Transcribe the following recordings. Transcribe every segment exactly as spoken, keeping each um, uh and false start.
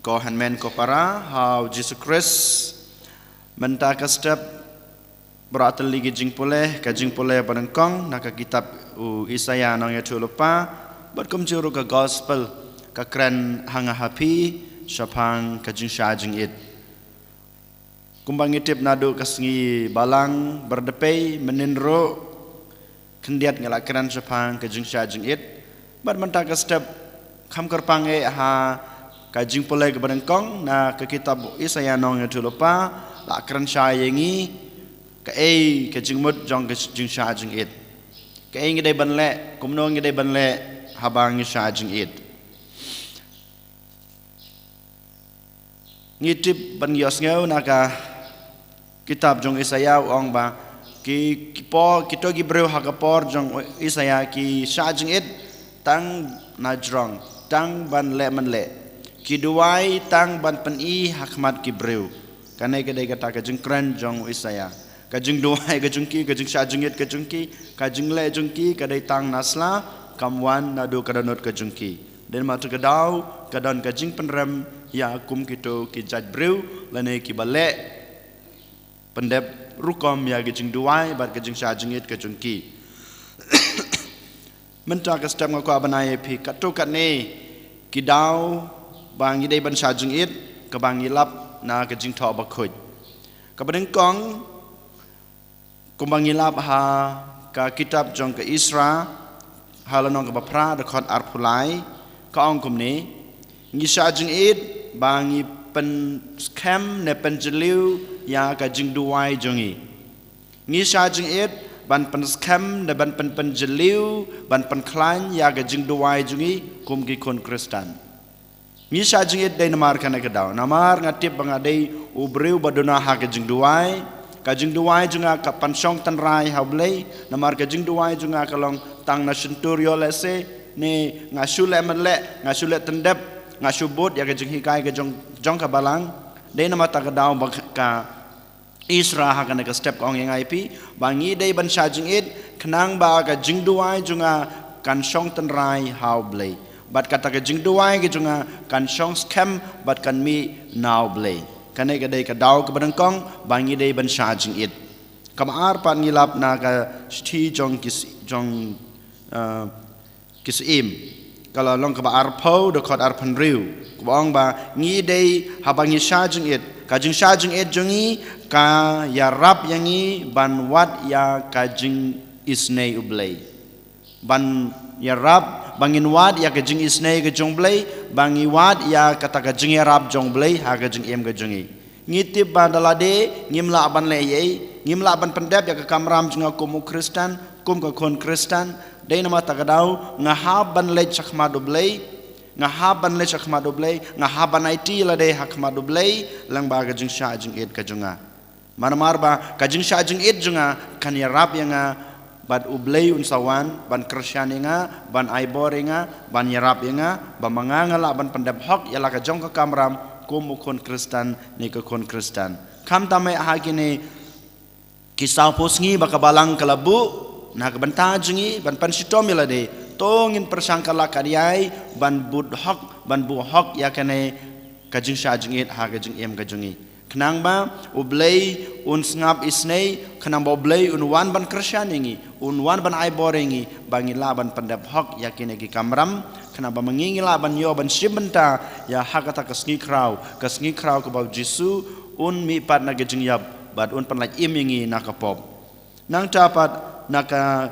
Ko hynmen ko para ha u Jisu Khrist, mynta ka step, baroh tylli ki jingpule, ka jingpule banyngkong na ka kitab u Isaiah nongïathuhlypa, bad kumjuh ruh ka gospel, ka kren ha nga ha phi shaphang ka jingshah jingit. Kumba ngi tip naduh ka sngi Balang, Bardepei, mynnin ruh khyndiat ngi la kren shaphang ka jingshah jingit. Bad mynta ka step, kham kyrpang eh ha ka jingpule kaba nyngkong na ka kitab Isaiah nongïathuhlypa, la kren shai ïa ngi kaei ka jingmut jong ka jingshah jingit. Kaei ngi dei ban leh, kumno ngi dei ban leh haba ngi shah jingit. Ngi tip bad ngi ïohsngew na ka kitab jong Isaiah u ong ba ki, ki por, kito ki briew ha ka por jong Isaiah ki shah jingit tang na jrong, tang ban leh mynleh. Ki duwai tang ban pyni ha khmat ki briew. Kane ka dei kata ka jingkren jong u Isaiah. Ka jingduwai ka jong ki, ka jingshah jingit ka jong ki, ka jingleh jong ki ka dei tang na sla, kam wan naduh ka dohnud ka jong ki. Dei namar kata ka daw ka don ka jingpynrem ïa kum kito ki jait briew lane kiba leh pyndep rukom ïa ka jingduwai bad ka jingshah jingit ka jong ki. Mynta ka step nga kwah ban ai ïa phi katto katne ki daw ba ngi dei ban shah jingit, kaba ngi lap na ka Jingthoh Bakhuid. Kaba nyngkong, kumba ngi lap ha ka kitab jong ka Esra, ha lynnong kaba phra, dkhot arphew lai, ka ong kumne: Ngi shah jingit ba ngi pynskhem ne pynjylliew ïa ka jingduwai jong ngi. Ngi shah jingit ban pynskhem ne ban pynpynjylliew, ban pynkhlaiñ ïa ka jingduwai jong ngi kum ki khun Khristan. Ngi shah jingit dei namar kane ka daw. Namar nga tip ba nga dei u briew ba duna ha ka jingduwai. Ka jingduwai jong nga ka pynshong tynrai ha U Blei. Namar ka jingduwai jong nga ka long tang na shyntur ïoh lehse, ne nga shu leh mynleh, nga shu leh tyndep, nga shu bud ïa ka jinghikai ka jong, jong ka Balang. Dei namar kata ka daw ba ka Esra ha kane ka step ka ong ïa nga ïa phi ba ngi dei ban shah jingit, khnang ba ka jingduwai jong nga kan shong tynrai ha U Blei. Bad kata ka jingduwai ka jong nga kan shong skhem bad kan mih na U Blei. Kane ka dei ka daw kaba nyngkong ba ngi dei ban shah jingit. Kaba ar pat ngi lap na ka shithi jong ki s-, jong, eh, Ki Syiem, ka lynnong kaba arphew, dkhot arphew hynriew, kaba ong ba ngi dei, haba ngi shah jingit, ka jingshah jingit jong ngi ka ïarap ïa ngi ban wad ïa ka jingisynei U Blei. Ban ïarap ba ngin wad ïa ka jingisynei ka jong U Blei, ba ngi wad ïa kata ka jingïarap jong U Blei ha ka jingim ka jong ngi. Ngi tip ba da lade ngim lah ban leh ei ei, ngim lah ban pyndep ïa ka kamram jong nga kum u Khristan, kum ka khun Khristan. Dei namar kata ka daw nga hap ban leit sha khmat U Blei, nga hap ban leit sha khmat U Blei, nga hap ban aiti lade ha khmat U Blei lyngba ka jingshah jingit ka jong nga. Namar ba ka jingshah jingit jong nga kan ïarap ïa nga bad U Blei un sa wan ban kyrshan ïa nga, ban ai bor ïa nga, ban ïarap ïa nga, ba ma nga nga lah ban pyndep hok ïa la ka jong ka kamram kum u khun Khristan ne ka khun Khristan. Khamtam eh ha kine ki sawphew sngi ba ka Balang ka la buh na ka bynta jong ngi ban pynshitom ïa lade, to ngin pyrshang ka lak ka diai ban bud hok, ban buh hok ïa kane ka jingshah jingit ha ka jingim ka jong ngi. Khnang ba U Blei un sngap isynei, khnang ba U Blei un wan ban kyrshan ïa ngi, un wan ban ai bor ïa ngi, ba ngi lah ban pyndep hok ïa kine ki kamram, khnang ba ma ngi ngi lah ban ïoh ban shim bynta ïa ha kata ka sngi khraw, ka sngi khraw kaba U Jisu un mih pat na ka jingïap bad un pynlait im ïa ngi na ka pop. Nangta pat na ka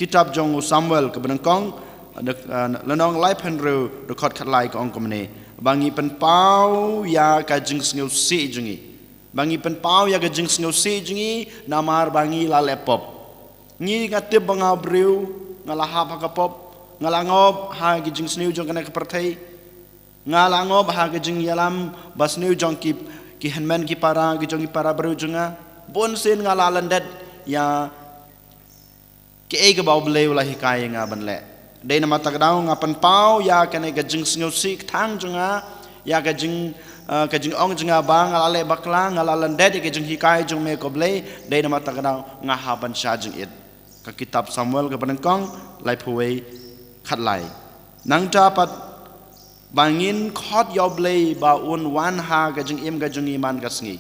kitab jong u Samuel kaba nyngkong, dek-, ah, lynnong laiphew hynriew, dkhot khatlai ka ong kumne: Ba ngi pynpaw ïa ka jingsngewsih jong ngi. Ba ngi pynpaw ïa ka jingsngewsih jong ngi namar ba ngi la leh pop. Ngi, nga tip ba nga u briew, nga la hap ha ka pop, nga la ngop ha ki jingsniew jong kane ka pyrthei. Nga la ngop ha ka jingïalam basniew jong ki, ki hynmen ki para, ki jong ki para briew jong nga. Bun sien nga la lyndet ïa kiei kaba U Blei u la hikai ïa nga ban leh. Dei namar kata ka daw nga pynpaw ïa kane ka jingsngewsih kthang jong nga, ïa ka jing, eh, ka jingong jong nga ba nga la leh bakla, nga la lyndet ïa ka jinghikai jong me ko Blei. Dei namar kata ka daw nga hap ban shah jingit. Ka kitab Samuel kaba nyngkong, laiphew wei, khatlai. Nangta pat Ba ngin khot ïa U Blei ba un wan ha ka jingim ka jong ngi man ka sngi.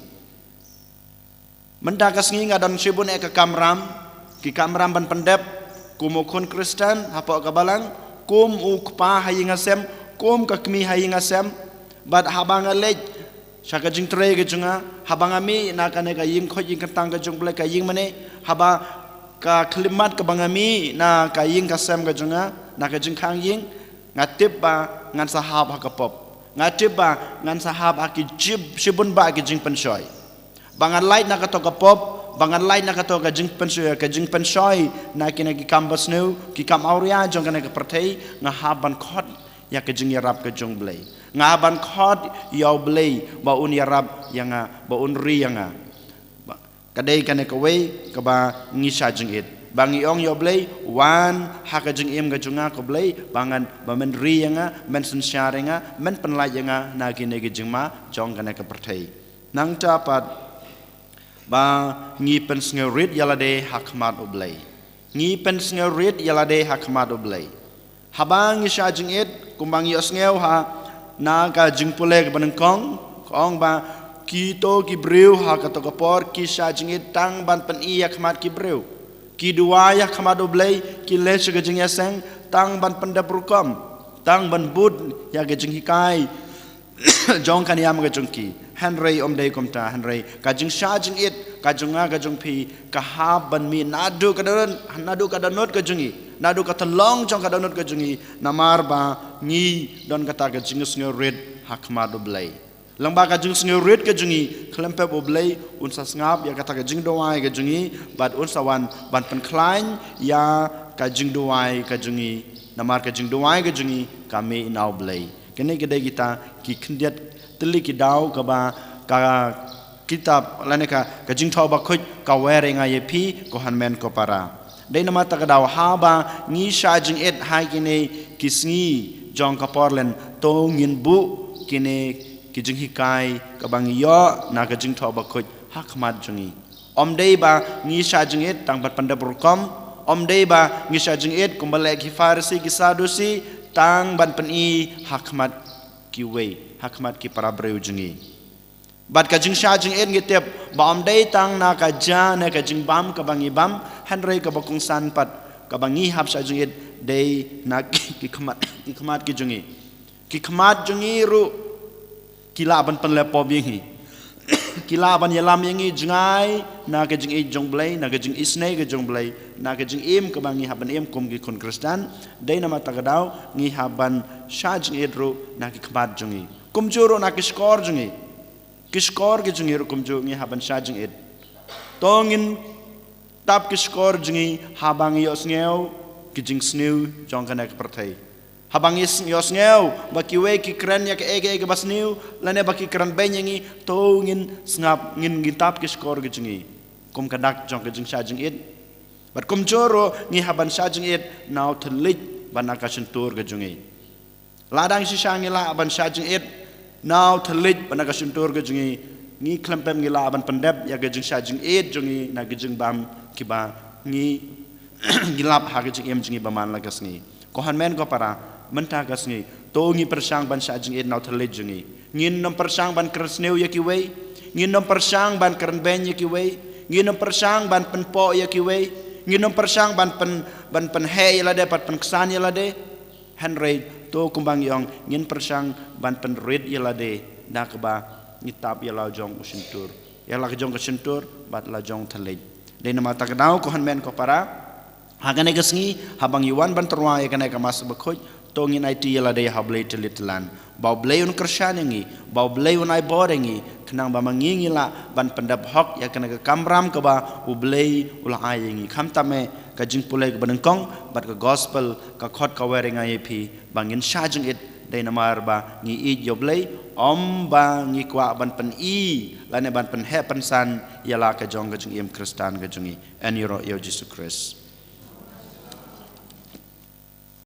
Mynta ka sngi nga don shibun eh ka kamram, ki kamram ban pyndep, kum u khun Khristan hapoh ka balang, kum u kpa ha ïing ha sem, kum ka kmie ha ïing ha sem. Bad haba nga leit sha ka jingtrei ka jong nga, haba nga mih na kane ka ïing khuid ïing kyntang ka jong U Blei, ka ïing mane, haba ka khyllipmat kaba nga mih na ka ïing ka sem ka jong nga, na ka jingkhang ïing, nga tip ba ngan sa hap ha ka pop. Nga tip ba ngan sa hap ha ki jib, shibun ba ki jingpynshoi. Ba ngan lait na kato ka pop, ba ngan lait na kato ka jingpynshoi, ka jingpynshoi na kine ki kam basniew, ki kam awria jong kane ka pyrthei, nga hap ban khot ïa ka jingïarap ka jong U Blei. Nga hap ban khot ïa U Blei ba un ïarap ïa nga, ba un ri ïa nga. Ba, ka dei kane kawei kaba ngi shah jingit. Ba ngi ong ïa U Blei, wan ha ka jingim ka jong nga ko Blei, ba ngan, ba men ri ïa nga, men synshar ïa nga, men pynlait ïa nga na kine ki jingma jong kane ka pyrthei. Nangta pat ba ngi pynsngewrit ïa lade ha khmat U Blei. Ngi pynsngewrit ïa lade ha khmat U Blei. Haba ngi shah jingit, kumba ngi ïohsngew ha na ka jingpule kaba nyngkong, ka ong ba kito ki briew ha kato ka por ki shah jingit tang ban pyni ïa khmat ki briew. Ki duwai ha khmat U Blei, ki leit sha ka jingïaseng tang ban pyndep rukom, tang ban bud ïa ka jinghikai jong ka niam ka jong ki. Hynrei ym dei kumta, hynrei ka jingshah jingit ka jong nga ka jong phi ka hap ban mih naduh ka dohnud, naduh ka dohnud ka jong ngi, naduh ka tyllong jong ka dohnud ka jong ngi, namar ba ngi don kata ka jingsngewrit ha khmat U Blei. Lyngba ka jingsngewrit ka jong ngi, khlem pep U Blei un sa sngap ïa kata ka jingduwai ka jong ngi, bad un sa wan ban pynkhlaiñ ïa ka jingduwai ka jong ngi, namar ka jingduwai ka jong ngi ka mih na U Blei. Kine ki dei kita ki khyndiat tylli ki daw kaba ka kitab lane ka, ka Jingthoh Bakhuid ka wer ïa nga ïa phi ko hynmen ko para. Dei namar kata ka daw haba ngi shah jingit ha kine ki sngi jong ka por Lent, to ngin buh kine ki jinghikai kaba ngi ïoh na ka Jingthoh Bakhuid ha khmat jong ngi. Ym dei ba ngi shah jingit tang ban pyndep rukom, ym dei ba ngi shah jingit kumba leh ki Pharisi ki Sadusi tang ban pyni ha khmat kiwei, ha khmat ki para briew jong ngi. Bad ka jingshah jingit ngi tip ba ym dei tang na ka ja ne ka jingbam kaba ngi bam, hynrei kaba kongsan pat kaba ngi hap shah jingit dei na ki khmat, ki khmat ki jong ngi. Ki khmat jong ngi ruh ki lah ban pynleh pop ïa ngi. Ki lah ban ïalam ïa ngi jngai na ka jingïeit jong U Blei, na ka jingisynei ka jong U Blei, na ka jingim kaba ngi hap ban im kum ki khun Khristan. Dei namar kata ka daw ngi hap ban shah jingit ruh na ki khmat jong ngi, kumjuh ruh na ki shkor jong ngi. Ki shkor ki jong ngi ruh kumjuh ngi hap ban shah jingit. To ngin tap ki shkor jong ngi haba ngi ïohsngew ki jingsniew jong kane ka pyrthei. Haba ngi s-, ïohsngew ba kiwei ki kren ïa kaei kaei kaba sniew, lane ba ki kren beiñ ïa ngi, to ngin sngap, ngin, ngin tap ki shkor ki jong ngi kum ka dak jong ka jingshah jingit. Bad kumjuh ruh ngi hap ban shah jingit na u thylliej bad na ka shyntur ka jong ngi. Lada ngi shisha ngi lah ban shah jingit na u thylliej bad na ka shyntur ka jong ngi, ngi khlem pep ngi lah ban pyndep ïa ka jingshah jingit jong ngi na ki jingbam kiba ngi, ngi lap ha ka jingim jong ngi ba man la ka sngi. Ko hynmen ko para, mynta ka sngi to ngi pyrshang ban shah jingit na u thylliej jong ngi. Ngin ym pyrshang ban kren sniew ïa kiwei. Ngin ym pyrshang ban kren beiñ ïa kiwei. Ngin ym pyrshang ban pynpoh ïa kiwei. Ngin ym pyrshang ban pyn, ban pynheh ïa lade, ban pynksan ïa lade. Hynrei to kumba ngi ong, ngin pyrshang ban pynrit ïa lade da kaba ngi tap ïa la jong u shyntur, ïa la jong ka shyntur bad la jong thylliej. Dei namar kata ka daw ko hynmen ko para, ha kane ka sngi haba ngi wan ban tyrwa ïa kane ka Mass Bakhuid, to ngin aiti ïa lade ha U Blei tylli tyllan, ba U Blei un kyrshan ïa ngi, ba U Blei un ai bor ïa ngi, khnang ba ma ngi ngi lah ban pyndep hok ïa kane ka kamram kaba U Blei u la ai ïa ngi. Khamtam eh ka jingpule kaba nyngkong bad ka gospel ka khot ka wer ïa nga ïa phi ba ngin shah jingit, dei namar ba ngi ïeit ïa U Blei, ym ba ngi kwah ban pyni lane ban pynheh pynsan ïa la ka jong ka jingim Khristan ka jong ngi. Yn ïaroh ïa U Jisu Khrist.